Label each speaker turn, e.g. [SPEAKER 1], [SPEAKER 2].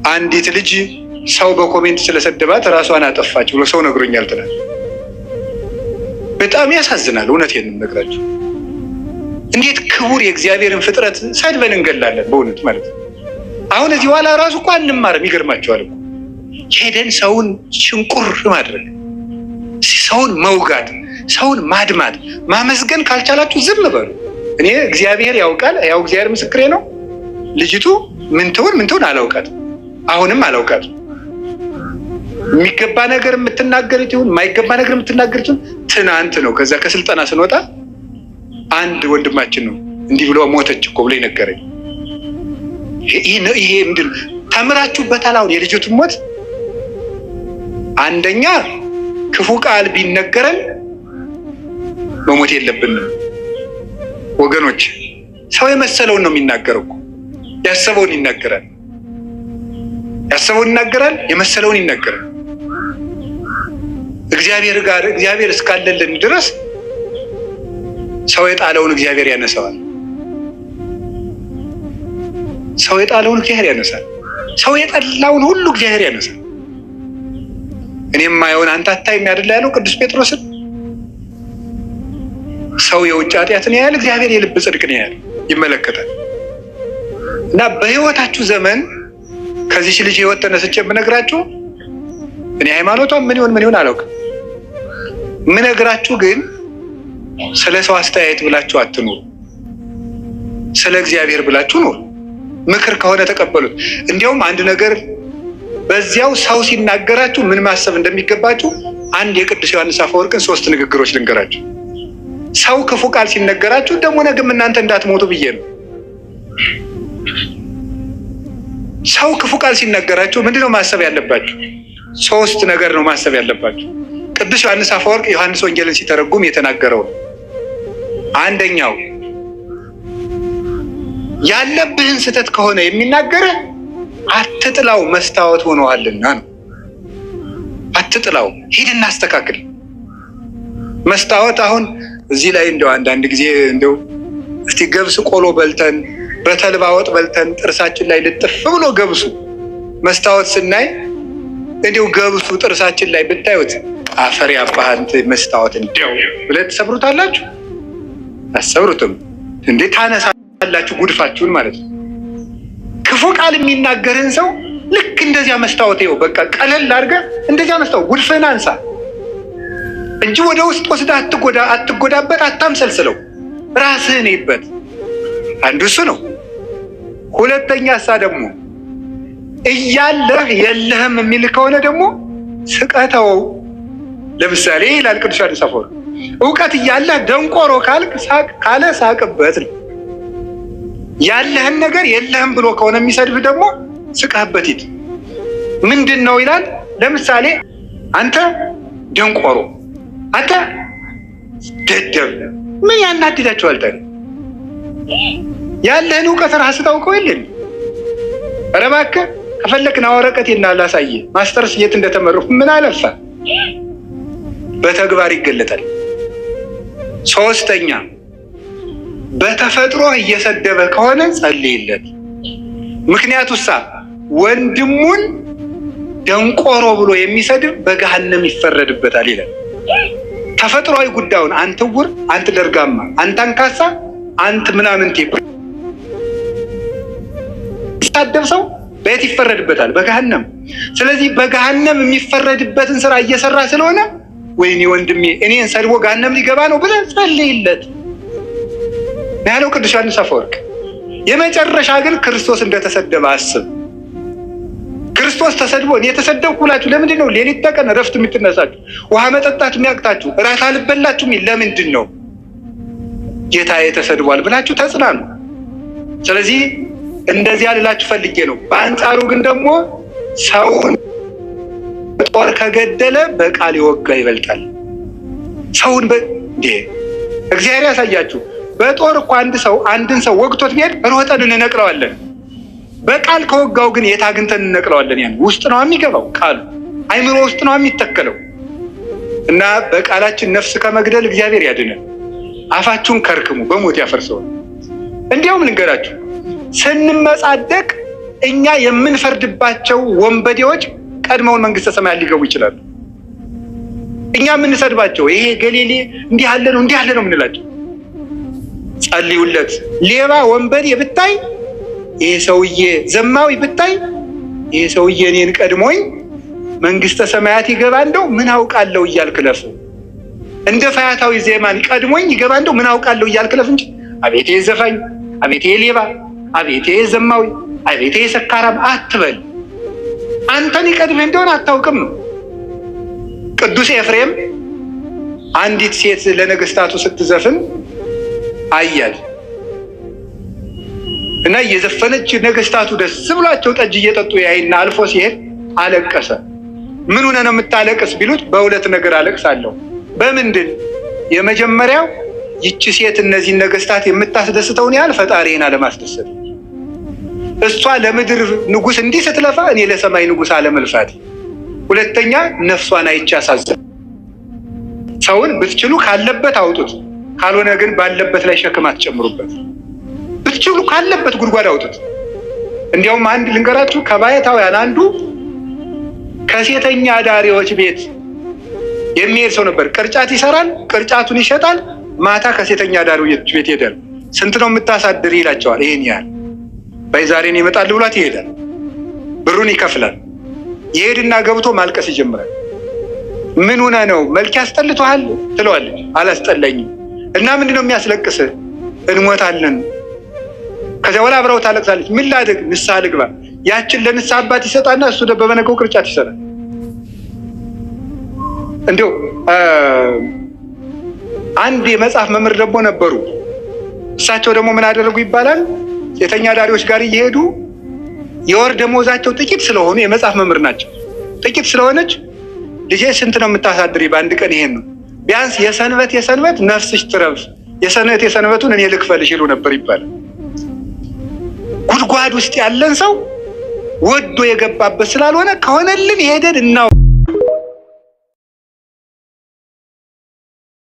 [SPEAKER 1] አንዲት ልጅ ሰው በ comment ስለሰደባት ራሷን አጠፋች ብሎ ሰው ነግሮኛል ትናንት። በጣም ያሳዝናል። እውነቴን ነው የምነግራችሁ። እንዴት ክቡር የእግዚአብሔርን ፍጥረት ሰድበን እንገላለን? በእውነት ማለት ነው። አሁን እዚህ በኋላ ራሱ እኮ አንማርም። ይገርማቸዋል እኮ ሄደን ሰውን ሽንቁር ማድረግ፣ ሰውን መውጋት፣ ሰውን ማድማት፣ ማመስገን ካልቻላችሁ ዝም በሉ። እኔ እግዚአብሔር ያውቃል፣ ያው እግዚአብሔር ምስክሬ ነው። ልጅቱ ምን ትሁን ምን ትሁን አላውቃትም፣ አሁንም አላውቃትም። የሚገባ ነገር የምትናገር ይሁን የማይገባ ነገር የምትናገር ይሁን ትናንት ነው። ከዛ ከስልጠና ስንወጣ አንድ ወንድማችን ነው እንዲህ ብሎ ሞተች እኮ ብሎ የነገረኝ። ይሄ ምንድን ተምራችሁበታል? አሁን የልጅቱን ሞት አንደኛ ክፉ ቃል ቢነገረን መሞት የለብንም ወገኖች። ሰው የመሰለውን ነው የሚናገረው እኮ ያሰበውን ይናገራል። ያሰበውን ይናገራል፣ የመሰለውን ይናገራል። እግዚአብሔር ጋር እግዚአብሔር እስካለልን ድረስ ሰው የጣለውን እግዚአብሔር ያነሳዋል። ሰው የጣለውን እግዚአብሔር ያነሳል። ሰው የጠላውን ሁሉ እግዚአብሔር ያነሳል። እኔም ማየውን አንተ አታይም አይደል ያለው ቅዱስ ጴጥሮስን። ሰው የውጭ ኃጢአትን ያያል፣ እግዚአብሔር የልብ ጽድቅን ያያል፣ ይመለከታል። እና በህይወታችሁ ዘመን ከዚች ልጅ ህይወት ተነስቼ የምነግራችሁ እኔ ሃይማኖቷ ምን ይሁን ምን ይሁን አላውቅም። የምነግራችሁ ግን ስለ ሰው አስተያየት ብላችሁ አትኑሩ፣ ስለ እግዚአብሔር ብላችሁ ኑሩ። ምክር ከሆነ ተቀበሉት። እንዲያውም አንድ ነገር በዚያው ሰው ሲናገራችሁ ምን ማሰብ እንደሚገባችሁ አንድ የቅዱስ ዮሐንስ አፈወርቅን ሶስት ንግግሮች ልንገራችሁ። ሰው ክፉ ቃል ሲነገራችሁ ደግሞ ነገም እናንተ እንዳትሞቱ ብዬ ነው። ሰው ክፉ ቃል ሲነገራችሁ ምንድነው ማሰብ ያለባችሁ? ሶስት ነገር ነው ማሰብ ያለባችሁ። ቅዱስ ዮሐንስ አፈወርቅ ዮሐንስ ወንጌልን ሲተረጉም የተናገረው ነው። አንደኛው ያለብህን ስህተት ከሆነ የሚናገርህ አትጥላው፣ መስታወት ሆነዋልና ነው። አትጥላው፣ ሂድና አስተካክል። መስታወት አሁን እዚህ ላይ እንደው አንዳንድ ጊዜ እንደው እስቲ ገብስ ቆሎ በልተን በተልባ ወጥ በልተን ጥርሳችን ላይ ልጥፍ ብሎ ገብሱ መስታወት ስናይ እንዲው ገብሱ ጥርሳችን ላይ ብታዩት አፈር ያባህንት መስታወት እንዲያው ብለህ ትሰብሩታላችሁ? አትሰብሩትም እንዴ? ታነሳላችሁ ጉድፋችሁን ማለት ነው። ክፉ ቃል የሚናገርህን ሰው ልክ እንደዚያ መስታወት ይኸው በቃ ቀለል አድርገህ እንደዚያ መስታወት ጉድፍህን አንሳ እንጂ ወደ ውስጥ ወስደህ አትጎዳ፣ አትጎዳበት፣ አታምሰልስለው። ራስህን ይበት። አንዱ እሱ ነው። ሁለተኛ እሳ ደግሞ እያለህ የለህም የሚል ከሆነ ደግሞ ስቀተው። ለምሳሌ ይላል ቅዱስ ዮሐንስ አፈወርቅ እውቀት እያለህ ደንቆሮ ካልክ ካለ ሳቅበት ነው። ያለህን ነገር የለህም ብሎ ከሆነ የሚሰድብህ ደግሞ ስቀህበት ሂድ። ምንድን ነው ይላል። ለምሳሌ አንተ ደንቆሮ፣ አንተ ደደብ፣ ምን ያናድዳቸዋል ታዲያ? ያለህን እውቀት ራስህ ታውቀው የለን? ኧረ እባክህ ከፈለክ ና ወረቀቴን ላሳይህ፣ ማስተርስ የት እንደተመረኩ ምን አለፋ፣ በተግባር ይገለጣል። ሶስተኛ በተፈጥሮ እየሰደበ ከሆነ ጸልይለት። ምክንያቱ ሳ ወንድሙን ደንቆሮ ብሎ የሚሰድብ በገሃነም ይፈረድበታል ይላል። ተፈጥሯዊ ጉዳዩን አንተ ዕውር፣ አንተ ደርጋማ፣ አንተ አንካሳ፣ አንተ ምናምንቴ ሲሳደብ ሰው በየት ይፈረድበታል? በገሃነም። ስለዚህ በገሃነም የሚፈረድበትን ስራ እየሰራ ስለሆነ ወይኔ ወንድሜ እኔን ሰድቦ ገሃነም ሊገባ ነው ብለህ ጸልይለት ያለው ቅዱስ ዮሐንስ አፈወርቅ። የመጨረሻ ግን ክርስቶስ እንደተሰደበ አስብ። ክርስቶስ ተሰድቦ እኔ የተሰደብኩ ብላችሁ ለምንድን ነው ሌሊት ተቀን እረፍት የምትነሳችሁ? ውሃ መጠጣት የሚያቅታችሁ፣ እራት አልበላችሁ የሚል ለምንድን ነው? ጌታዬ ተሰድቧል ብላችሁ ተጽናኑ። ስለዚህ እንደዚያ ልላችሁ ፈልጌ ነው። በአንጻሩ ግን ደግሞ ሰውን ጦር ከገደለ በቃል የወጋ ይበልጣል። ሰውን እግዚአብሔር ያሳያችሁ። በጦር እኮ አንድ ሰው አንድን ሰው ወግቶት ቢሄድ ሮጠን እንነቅለዋለን። በቃል ከወጋው ግን የት አግኝተን እንነቅለዋለን? ያን ውስጥ ነው የሚገባው ቃሉ አይምሮ ውስጥ ነው የሚተከለው። እና በቃላችን ነፍስ ከመግደል እግዚአብሔር ያድነን። አፋችሁን ከርክሙ፣ በሞት ያፈርሰዋል። እንዲያውም ልንገራችሁ ስንመጻደቅ እኛ የምንፈርድባቸው ወንበዴዎች ቀድመውን መንግስተ ሰማያት ሊገቡ ይችላሉ። እኛ የምንሰድባቸው ይሄ ገሌሌ እንዲህ ያለ ነው እንዲህ ያለ ነው የምንላቸው፣ ጸልዩለት። ሌባ ወንበዴ ብታይ፣ ይሄ ሰውዬ ዘማዊ ብታይ፣ ይሄ ሰውዬ እኔን ቀድሞኝ መንግስተ ሰማያት ይገባ እንደው ምን አውቃለሁ እያልክ ለፍ። እንደ ፈያታዊ ዜማን ቀድሞኝ ይገባ እንደው ምን አውቃለሁ እያልክ ለፍ እንጂ አቤቴ ዘፋኝ፣ አቤቴ ሌባ፣ አቤቴ ዘማዊ፣ አቤቴ ሰካራም አትበል። አንተን ይቀድምህ እንደሆነ አታውቅም ነው። ቅዱስ ኤፍሬም አንዲት ሴት ለነገስታቱ ስትዘፍን አያል እና እየዘፈነች ነገስታቱ ደስ ብሏቸው ጠጅ እየጠጡ ያይና አልፎ ሲሄድ አለቀሰ። ምን ሆነ ነው የምታለቅስ ቢሉት በሁለት ነገር አለቅሳለሁ። በምንድን? የመጀመሪያው ይቺ ሴት እነዚህን ነገስታት የምታስደስተውን ያህል ፈጣሪን አለማስደሰት፣ እሷ ለምድር ንጉስ እንዲህ ስትለፋ እኔ ለሰማይ ንጉስ አለመልፋት። ሁለተኛ ነፍሷን አይቼ አሳዘን። ሰውን ብትችሉ ካለበት አውጡት፣ ካልሆነ ግን ባለበት ላይ ሸክም አትጨምሩበት። ብትችሉ ካለበት ጉድጓድ አውጡት። እንዲያውም አንድ ልንገራችሁ፣ ከባየታውያን አንዱ ከሴተኛ አዳሪዎች ቤት የሚሄድ ሰው ነበር። ቅርጫት ይሰራል፣ ቅርጫቱን ይሸጣል። ማታ ከሴተኛ አዳሪዎች ቤት ይሄዳል። ስንት ነው የምታሳድር ይላቸዋል። ይሄን ያህል በይ ዛሬን ይመጣል ብሏት ይሄዳል። ብሩን ይከፍላል። ይሄድና ገብቶ ማልቀስ ይጀምራል። ምን ሆነ ነው መልክ ያስጠልቶሃል ትለዋለች። አላስጠላኝም። እና ምንድን ነው የሚያስለቅስ? እንሞታለን። ከዚያ በኋላ አብረው ታለቅሳለች። ምን ላድርግ? ንስሐ ልግባ። ያችን ለንስሐ አባት ይሰጣና እሱ በበነገው ቅርጫት ይሰራል። እንዲሁ አንድ የመጽሐፍ መምህር ደግሞ ነበሩ። እሳቸው ደግሞ ምን አደረጉ ይባላል? ሴተኛ አዳሪዎች ጋር እየሄዱ የወር ደመወዛቸው ጥቂት ስለሆኑ፣ የመጽሐፍ መምህር ናቸው። ጥቂት ስለሆነች ልጄ ስንት ነው የምታሳድሪ? በአንድ ቀን ይሄን ነው፣ ቢያንስ የሰንበት የሰንበት ነፍስሽ ትረፍ፣ የሰንበት የሰንበቱን እኔ ልክፈልሽ ይሉ ነበር ይባላል። ጉድጓድ ውስጥ ያለን ሰው ወዶ የገባበት ስላልሆነ ከሆነልን ሄደን እናው